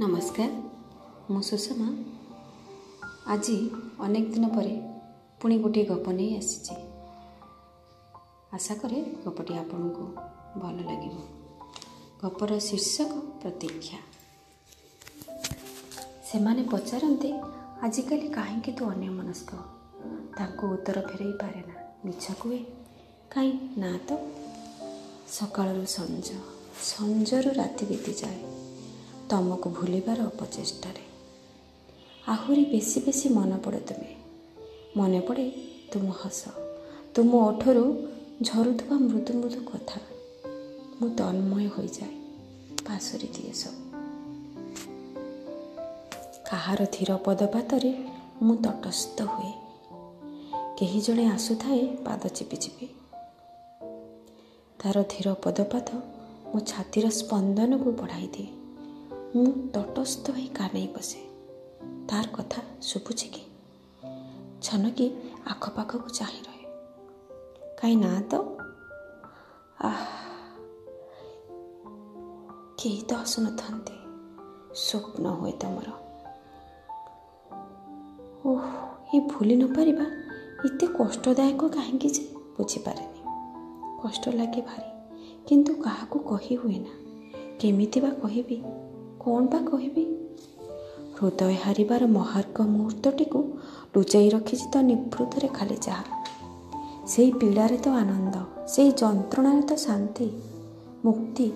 ନମସ୍କାର, ମୁଁ ସୁଷମା। ଆଜି ଅନେକ ଦିନ ପରେ ପୁଣି ଗୋଟିଏ ଗପ ନେଇ ଆସିଛି। ଆଶା କରେ ଗପଟି ଆପଣଙ୍କୁ ଭଲ ଲାଗିବ। ଗପର ଶୀର୍ଷକ ପ୍ରତୀକ୍ଷା। ସେମାନେ ପଚାରନ୍ତି, ଆଜିକାଲି କାହିଁକି ତୁ ଅନ୍ୟମନସ୍କ? ତାଙ୍କୁ ଉତ୍ତର ଫେରାଇ ପାରେ ନା। ମିଛ କୁହେ କାହିଁ ନା ତ। ସକାଳରୁ ସଞ୍ଜ, ସଞ୍ଜରୁ ରାତି ବିତିଯାଏ ତମକୁ ଭୁଲିବାର ଅପଚେଷ୍ଟାରେ। ଆହୁରି ବେଶୀ ବେଶୀ ମନେ ପଡ଼େ ତୁମେ, ମନେ ପଡ଼େ ତୁମ ହସ, ତୁମ ଓଠରୁ ଝରୁଥିବା ମୃଦୁ ମୃଦୁ କଥା। ମୁଁ ତନ୍ମୟ ହୋଇଯାଏ, ପାଶୋରି ଦିଏ ସବୁ। କାହାର ଧୀର ପଦପାତରେ ମୁଁ ତଟସ୍ଥ ହୁଏ। କେହି ଜଣେ ଆସୁଥାଏ ପାଦ ଚିପି ଚିପି। ତାର ଧୀର ପଦପାତ ମୋ ଛାତିର ସ୍ପନ୍ଦନକୁ ବଢ଼ାଇ ଦିଏ। ମୁଁ ତଟସ୍ଥ ହୋଇ କାନେଇ ବସେ। ତାର କଥା ଶୁଭୁଛି କି? ଛନକି ଆଖପାଖକୁ ଚାହିଁ ରହେ। କାହିଁ ନା ତ। ଆଃ, କେହି ତ ଆସୁନଥାନ୍ତି। ସ୍ୱପ୍ନ ହୁଏ ତମର। ଓଃ, ଏ ଭୁଲି ନପାରିବା ଏତେ କଷ୍ଟଦାୟକ କାହିଁକି ଯେ ବୁଝିପାରେନି। କଷ୍ଟ ଲାଗେ ଭାରି, କିନ୍ତୁ କାହାକୁ କହି ହୁଏ ନା। କେମିତି ବା କହିବି? କ'ଣ ବା କହିବି? ହୃଦୟ ହାରିବାର ମହାର୍ଘ ମୁହୂର୍ତ୍ତଟିକୁ ଲୁଚାଇ ରଖିଛି ତ ନିଭୃତରେ ଖାଲି ଯାହା। ସେଇ ପୀଡ଼ାରେ ତ ଆନନ୍ଦ, ସେଇ ଯନ୍ତ୍ରଣାରେ ତ ଶାନ୍ତି, ମୁକ୍ତି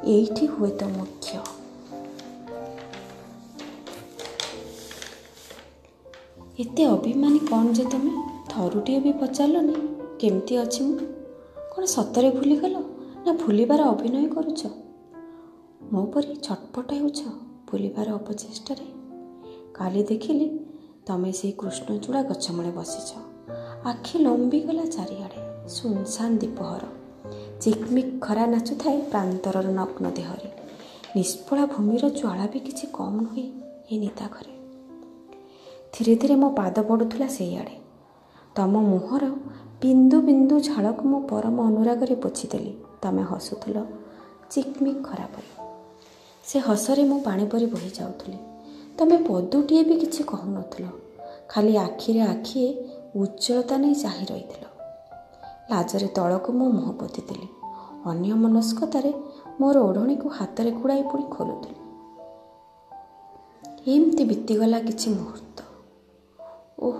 ଏଇଠି ହୁଏ ତ ମୁଖ୍ୟ। ଏତେ ଅଭିମାନୀ କ'ଣ ଯେ ତମେ? ଥରୁଟିଏ ବି ପଚାରିଲନି କେମିତି ଅଛି ମୁଁ? କ'ଣ ସତରେ ଭୁଲିଗଲ ନା ଭୁଲିବାର ଅଭିନୟ କରୁଛ? ମୋ ପରି ଛଟପଟ ହେଉଛ ଭୁଲିବାର ଅପଚେଷ୍ଟାରେ? କାଲି ଦେଖିଲି ତମେ ସେଇ କୃଷ୍ଣଚୂଡ଼ା ଗଛ ମୂଳେ ବସିଛ। ଆଖି ଲମ୍ବିଗଲା ଚାରିଆଡ଼େ। ସୁନସାନ ଦ୍ୱିପହର। ଚିକମିକ ଖରା ନାଚୁଥାଏ ପ୍ରାନ୍ତରର ନଗ୍ନ ଦେହରେ। ନିଷ୍ଫଳା ଭୂମିର ଜ୍ୱାଳା ବି କିଛି କମ୍ ନୁହେଁ ଏ ନିଦା ଘରେ। ଧୀରେ ଧୀରେ ମୋ ପାଦ ପଡ଼ୁଥିଲା ସେଇଆଡ଼େ। ତମ ମୁହଁର ବିନ୍ଦୁ ବିନ୍ଦୁ ଝାଳକୁ ମୁଁ ପରମ ଅନୁରାଗରେ ପୋଛିଦେଲି। ତମେ ହସୁଥିଲ ଚିକମିକ ଖରା ପରି। ସେ ହସରେ ମୁଁ ପାଣି ପରି ବହି ଯାଉଥିଲି। ତମେ ପଦୁଟିଏ ବି କିଛି କହୁନଥିଲ, ଖାଲି ଆଖିରେ ଆଖିଏ ଉଜ୍ଜଳତା ନେଇ ଚାହିଁ ରହିଥିଲ। ଲାଜରେ ତଳକୁ ମୁଁ ମୁହଁ ପୋତିଥିଲି। ଅନ୍ୟମନସ୍କତାରେ ମୋର ଓଢ଼ଣୀକୁ ହାତରେ ଗୁଡ଼ାଇ ପୁଣି ଖୋଲୁଥିଲି। ଏମିତି ବିତିଗଲା କିଛି ମୁହୂର୍ତ୍ତ। ଓହ,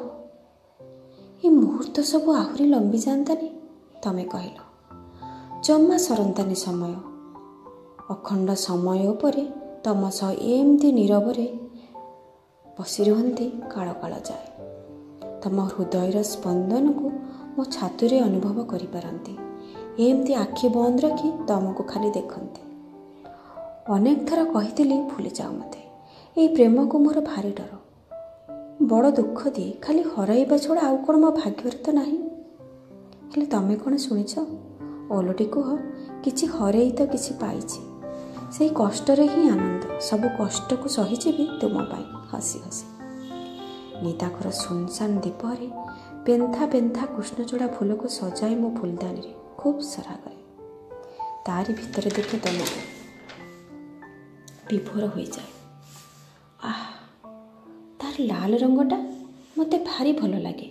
ଏ ମୁହୂର୍ତ୍ତ ସବୁ ଆହୁରି ଲମ୍ବି ଯାଆନ୍ତାନି, ତମେ କହିଲ। ଜମା ସରନ୍ତାନି ସମୟ। ଅଖଣ୍ଡ ସମୟ ଉପରେ ତମ ସହ ଏମିତି ନୀରବରେ ବସି ରୁହନ୍ତି କାଳ କାଳ ଯାଏ। ତମ ହୃଦୟର ସ୍ପନ୍ଦନକୁ ମୋ ଛାତିରେ ଅନୁଭବ କରିପାରନ୍ତି। ଏମିତି ଆଖି ବନ୍ଦ ରଖି ତମକୁ ଖାଲି ଦେଖନ୍ତି। ଅନେକ ଥର କହିଥିଲି ଭୁଲିଯାଅ ମୋତେ। ଏଇ ପ୍ରେମକୁ ମୋର ଭାରି ଡର, ବଡ଼ ଦୁଃଖ ଦିଏ। ଖାଲି ହରାଇବା ଛଡ଼ା ଆଉ କ'ଣ ମୋ ଭାଗ୍ୟରେ ତ ନାହିଁ। ହେଲେ ତମେ କ'ଣ ଶୁଣିଛ? ଓଲଟି କୁହ, କିଛି ହରେଇ ତ କିଛି ପାଇଛି। ସେଇ କଷ୍ଟରେ ହିଁ ଆନନ୍ଦ। ସବୁ କଷ୍ଟକୁ ସହିଯିବି ତୁମ ପାଇଁ ହସି ହସି। ନିଦାଘର ସୁନସାନ ଦୀପରେ ପେନ୍ଥା ପେନ୍ଥା କୃଷ୍ଣଚୂଡ଼ା ଫୁଲକୁ ସଜାଏ ମୋ ଫୁଲଦାନୀରେ ଖୁବ୍ ସରାଗରେ। ତାରି ଭିତରେ ଦେଖେ ତମକୁ, ବିଭୋର ହୋଇଯାଏ। ଆଃ, ତାର ଲାଲ ରଙ୍ଗଟା ମୋତେ ଭାରି ଭଲ ଲାଗେ।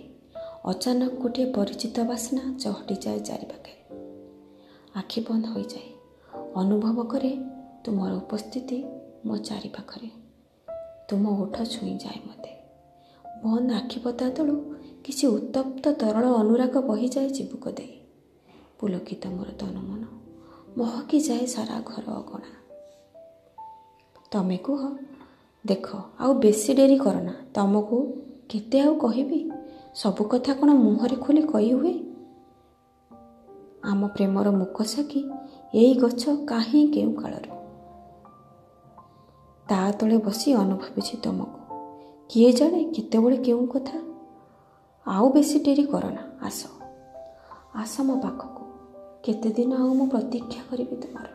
ଅଚାନକ ଗୋଟିଏ ପରିଚିତ ବାସ୍ନା ଚହଟିଯାଏ ଚାରିପାଖରେ। ଆଖି ବନ୍ଦ ହୋଇଯାଏ। ଅନୁଭବ କରେ ତୁମର ଉପସ୍ଥିତି ମୋ ଚାରିପାଖରେ। ତୁମ ଓଠ ଛୁଇଁଯାଏ ମୋତେ। ବନ୍ଦ ଆଖିପତା ତଳୁ କିଛି ଉତ୍ତପ୍ତ ତରଳ ଅନୁରାଗ ବହିଯାଏ ଚିବୁକ ଦେଇ। ପୁଲକିତ ମୋର ତନୁ ମନ, ମହକି ଯାଏ ସାରା ଘର ଅଗଣା। ତମେ କୁହ, ଦେଖ ଆଉ ବେଶୀ ଡେରି କରନା। ତମକୁ କେତେ ଆଉ କହିବି? ସବୁ କଥା କ'ଣ ମୁହଁରେ ଖୋଲି କହି ହୁଏ? ଆମ ପ୍ରେମର ମୁଖସାକ୍ଷୀ ଏଇ ଗଛ କାହିଁ କେଉଁ କାଳରୁ। ତା ତଳେ ବସି ଅନୁଭବିଛି ତମକୁ। କିଏ ଜାଣେ କେତେବେଳେ କେଉଁ କଥା। ଆଉ ବେଶୀ ଡେରି କରନା, ଆସ, ଆସ ମୋ ପାଖକୁ। କେତେଦିନ ଆଉ ମୁଁ ପ୍ରତୀକ୍ଷା କରିବି ତୁମର?